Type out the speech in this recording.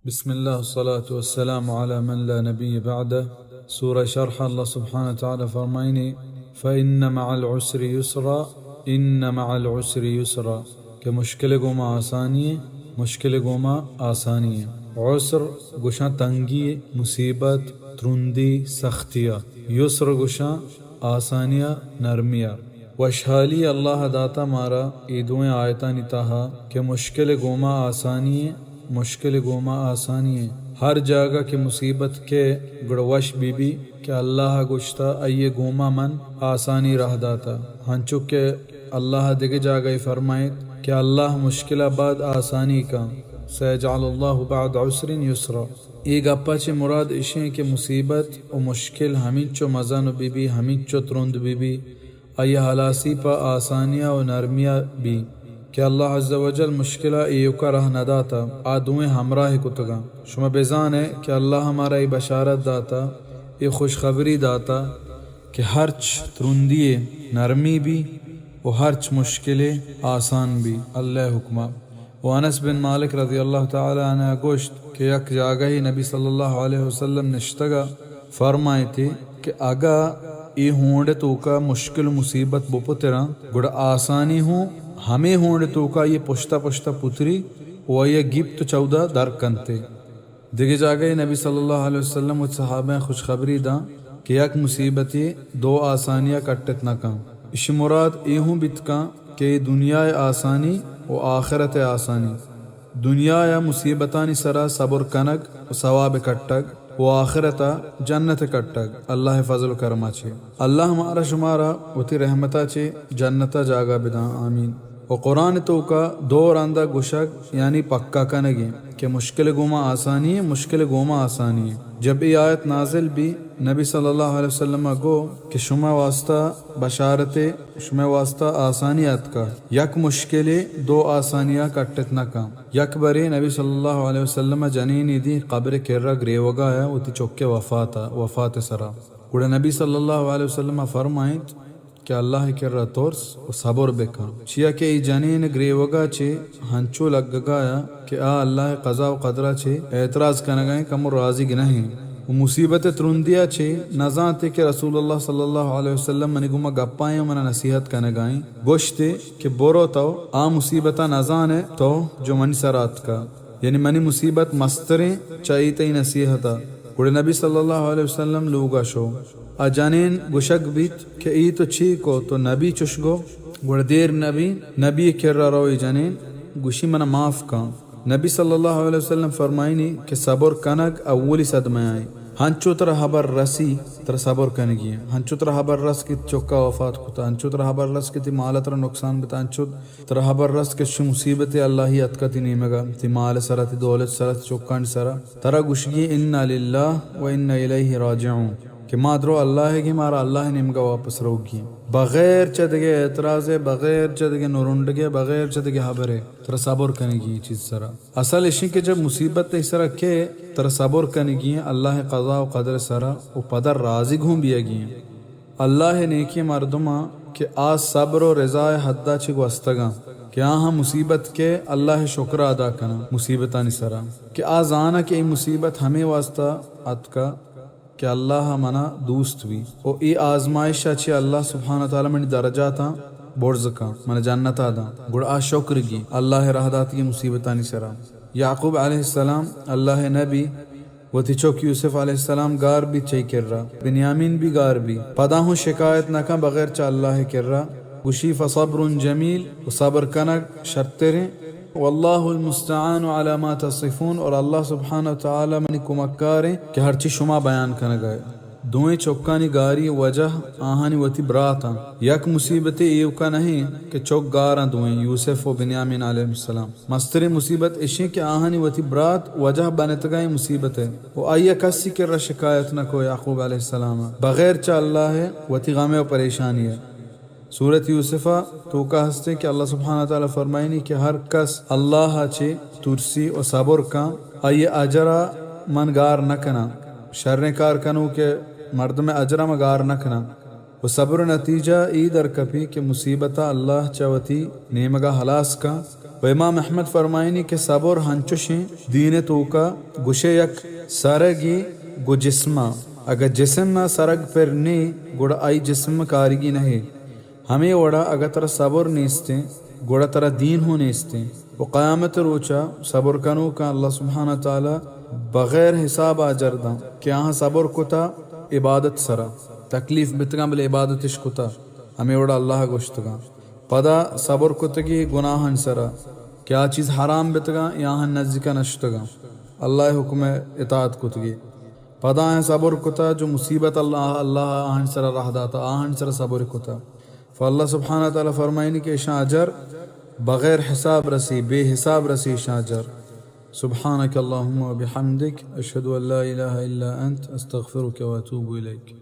بسم اللہ، والصلاة والسلام علی من لا نبی بعدہ۔ سورہ شرح، اللہ سبحانہ وتعالی فرمائنی، فإن مع العسر يسرا، إن مع العسر يسرا، کہ مشکل گوما آسانی ہے، مشکل گوما آسانی ہے۔ عسر گوشاں تنگی، مصیبت، ترندی، سختیا۔ یسر گوشاں آسانیا، نرمیا۔ وشحالی اللہ داتا مارا اے دوئیں آیتانی تہا کہ مشکل گوما آسانی ہے، مشکل گوما آسانی ہے۔ ہر جاگہ کہ مصیبت کے گڑ وش بی بی کہ اللہ گوشتا، ایے گوما من آسانی راہ داتا۔ ہنچو کہ اللہ دگہ جاگہ فرمائیت کہ اللہ مشکل بعد آسانی کا، سیجعل اللہ بعد عسر یسرا۔ اے گپا چہ مراد اشیں کہ مصیبت و مشکل ہمینچو مزن بی بی، ہمینچو ترند بی بی، آئی ہلاسی پہ آسانیا و نرمیا بی کہ اللہ عز و جل مشکلا ایوکا راہ نداتا، آ دوئیں ہمراہ کتگاں۔ شما بزانے کہ اللہ مارا اے بشارت داتا، اے خوشخبری داتا کہ ہرچ ترندی نرمی بی و ہرچ مشکل آسان بی، اللہ حکمہ۔ و انس بن مالک رضی اللہ تعالی عنہ گوشت کہ یک جاگہی نبی صلی اللہ علیہ وسلم نشتگا فرمائیتی کہ اگا اے ہونڈ توکا مشکل مصیبت بپتراں، گڑا آسانی ہوں ہمے ہونڈ توکا یہ پشتا پشتا پتری و یہ گیپت چودا در کنتے۔ دگہ جاگہے نبی صلی اللہ علیہ وسلم وت صحابہ خوشخبری داں کہ یک مصیبتے دو آسانیا کٹت نہ کن۔ اشی مراد اے ہوں بیت کن کہ اے دنیائے آسانی و آخرت آسانی۔ دنیایا مصیبتانی سرا صبر کنگ و ثواب کٹگ و آخرتا جنت کٹگ اللہ فضل و کرما چے۔ اللہ مارا شمارا وتی رحمتا چے جنتا جاگہ بداں، آمین۔ و قرآن توکا دو رندا گوشگ یعنی پکا کنگیں کہ مشکل گوما آسانی ہے، مشکل گوما آسانی ہے۔ جب اے آیت نازل بی، نبی صلی اللہ علیہ وسلم گو کہ شما واسطہ بشارت، شما واسطہ آسانی اتکا، یک مشکل دو آسانیا کٹت نہ کن۔ یک برے نبی صلی اللہ علیہ وسلم جنینی دی قبر کرا گریوگایا وتی چکے وفاتا، وفات سرا۔ گڑا نبی صلی اللہ علیہ وسلم فرمائیت کہ اللہ کرا ترس و صبر بکن، چیا کہ ای جنین گریوگا چے ہنچو لگگایا کہ آ اللہ قضا و قدرا چے اعتراض کنگائیں، کمو راضیگ نہ ایں و مصیبت ترندیا چے نزانتے کہ رسول اللہ صلی اللہ علیہ وسلم منی گوما گپائیں و منا نصیحت کنگائیں۔ گوشتے کہ برو تو آ مصیبتا نزانے تو جو منی سرا اتکا۔ یعنی منی مصیبت مستریں چہ اے تئی نصیحتا۔ گڑا نبی صلی اللہ علیہ وسلم لوگا شو۔ آ جنین گوشگ بیت کہ اے تو چی کو، تو نبی چش گو؟ گڑا دیر نبی، نبی کرا رو اے جنین گوشی منا معاف کن۔ نبی صلی اللہ علیہ وسلم فرمائنی کہ صبر کنگ اولی صدمہ آئیں۔ ہنچو ترا حبر رسی، ترا صبر کنگی ہیں۔ ہنچو ترا حبر رس کہ چکا وفات کتا، ہنچو ترا حبر رس کہ تی مالا ترا نقصان بتا، ہنچو ترا حبر رست کہ چو مصیبتے اللہی اتکا تی نیمگا، تی مال سرا، تی دولت سرا، تی چکانی سرا، ترا گوشگی انا للہ و انا الیہ راجعون، کہ ما درو اللہ گی، مارا اللہ نیمگا واپس روگی۔ بغیر چہ دگہ اعتراضے، بغیر چہ دگہ نرنڈگے، بغیر چہ دگہ حبرے، ترا صبر کنگی اے چیز سرا۔ اصل اشی کہ جب مصیبت تئی سرا کے، ترا صبر کنگی ایں اللہ قضا و قدر سرا و پدا راضی گوں بیگی ایں۔ اللہ نیکیں مردماں کہ آ صبر و رضا حدا چہ گوستگاں کہ آہاں مصیبت کے اللہ شکر ادا کناں مصیبتانی سرا، کہ آ زاناں کہ اے مصیبت ہمے واسطہ اتکا کہ اللہ منا دوست بی و اے آزمائشا چہ اللہ سبحانہ تعالی منی درجاتاں برز کن، من جنتا داں۔ گڑا آ شکر گی اللہ راہ داتگی مصیبتانی سرا۔ یعقوب علیہ السلام اللہ نبی وتی چک یوسف علیہ السلام گار بیت چہ اے کرا، بنیامین بی گار بی، پدا ہوں شکایت نہ کن بغیر چہ اللہ کرا۔ گوشی فصبر جمیل، و صبر کنگ شرتریں۔ واللہ المستعان علی ما تصفون، اور اللہ سبحانہ و تعالی منی کمکاریں کہ ہرچی شما بیان کنگائے۔ دوئیں چکانی گاری وجہ آہانی وتی براتاں۔ یک مصیبتے ایوکا نہیں کہ چک گاراں دوئیں یوسف و بنیامین علیہ السلام۔ مستریں مصیبت اشیں کہ آہانی وتی برات وجہ بنتگائیں مصیبت ہے و آئی کسی کرا شکایت نہ کو یعقوب علیہ السلام بغیر چہ اللہ ہے وتی غم و پریشانی ہے۔ سورت یوسف توکا ہستے کہ اللہ سبحانہ تعالی فرمائنی کہ ہر کس اللہ چے ترسی و صبر کن، آئی اجرا من گار نہ کناں۔ شریں کار کنو کہ مردم اجرا من گار نہ کناں۔ و صبر نتیجہ ای در کپی کہ مصیبتا اللہ چہ وتی نیمگا ہلاس کن و امام احمد فرمائنی کہ صبر ہنچوشیں دین توکا گوشے یک سرگی گو جسما، اگہ جسم ء سرگ پر نی گڑا آئی جسم کارگی نہ۔ ہمے وڑا اگہ ترا صبر نیستیں گڑا ترا دین ہوں نیستیں۔ و قیامت روچا صبر کنوکاں اللہ سبحانہ تعالی بغیر حساب اجر داں کہ آہاں صبر کتا عبادت سرا، تکلیف بتگاں بلے عبادتش کتا، ہمے وڑا اللہ گوشتگاں۔ پدا صبر کتگی گناہن سرا کہ آ چیز حرام بتگاں یا آہن نزیکا نشتگاں، اللہ حکم اطاعت کتگی۔ پدا آہن صبر کتا جو مصیبت اللہ، اللہ آہن سرا راہ داتا، آہن سرا صبر کتا۔ فاللہ سبحانہ تعالی فرمائنی کہ اشاں اجر بغیر حساب رسی، بے حساب رسی اشاں اجر۔ سبحانك اللهم وبحمدك، أشهد أن لا إله إلا أنت، أستغفرك وأتوب إليك۔